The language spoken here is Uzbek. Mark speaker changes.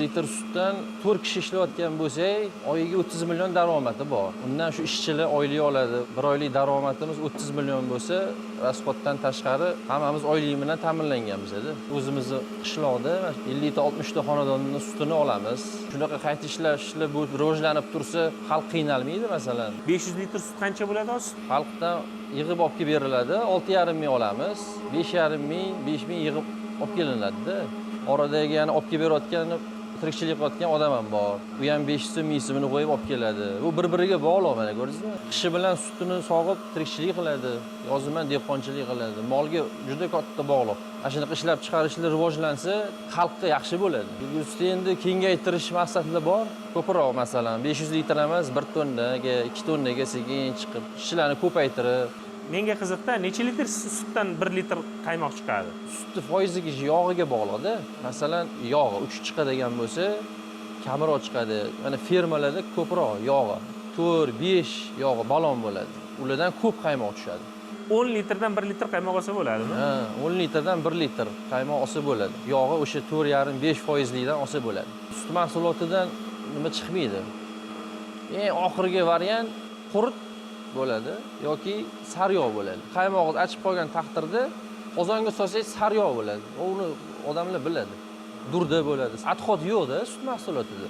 Speaker 1: litr sutdan 4 kishi ishlayotgan bo'lsak, oyiga 30 million daromadi bor. Undan shu ishchilar oylik oladi. Bir oylik daromadimiz 30 million bo'lsa, расход dan tashqari hammamiz oylik bilan ta'minlanganmiz edi. O'zimizni qishloqda 50 ta, 60 ta xonadonni sutini olamiz. Shunaqa qayta ishlashlar bu rivojlanib tursa, xalq qiynalmaydi, masalan.
Speaker 2: 500 litr sut qancha bo'ladi hozir?
Speaker 1: Xalqdan yig'ib olib kelib beriladi, 6,5 ming olamiz, 5,5 ming, 5 ming yig'ib olib kelinadida. Oradagi yana olib kelib berayotgan, tirikchilik qilayotgan odam ham bor. U ham 500 so'm, 1000 so'mini qo'yib olib keladi. Bu bir biriga bog'liq, mana ko'rdingizmi? Qishi bilan sutini sog'ib tirikchilik qiladi, yozi bilan dehqonchilik qiladi. Molga juda katta bog'liq. Mana shunaqa ishlab chiqarishlar rivojlansa, xalqqa yaxshi bo'ladi. Kelgusida endi kengaytirish maqsadlar bor. Ko'proq, masalan, 500 litr emas, 1 tonnaga, 2 tonnaga sekin chiqib, ishchilarni ko'paytirib.
Speaker 2: Menga qiziqda, necha litr sutdan 1 litr qaymoq chiqadi?
Speaker 1: Sutni foiziga, yog'iga bog'liqda. Masalan, yog'i 3 chiqadigan bo'lsa, kamroq chiqadi. Mana fermalarda ko'proq yog'i, 4, 5 yog'i balon bo'ladi. Ulardan ko'p qaymoq tushadi.
Speaker 2: 10 litrdan 1 litr qaymoq olsa bo'ladimi?
Speaker 1: Ha, 10 litrdan 1 litr qaymoq olsa bo'ladi. Yog'i o'sha 4,5, 5 foizlikdan olsa bo'ladi. Sut mahsulotidan nima chiqmaydi. Eng oxirgi variant qurt bo'ladi yoki sariyog' bo'ladi. Qaymog'i achib qolgan taqdirda qozonga solsangiz, sariyog' bo'ladi. Uni odamlar biladi. Durda bo'ladi. Отход yo'qda sut mahsulotida.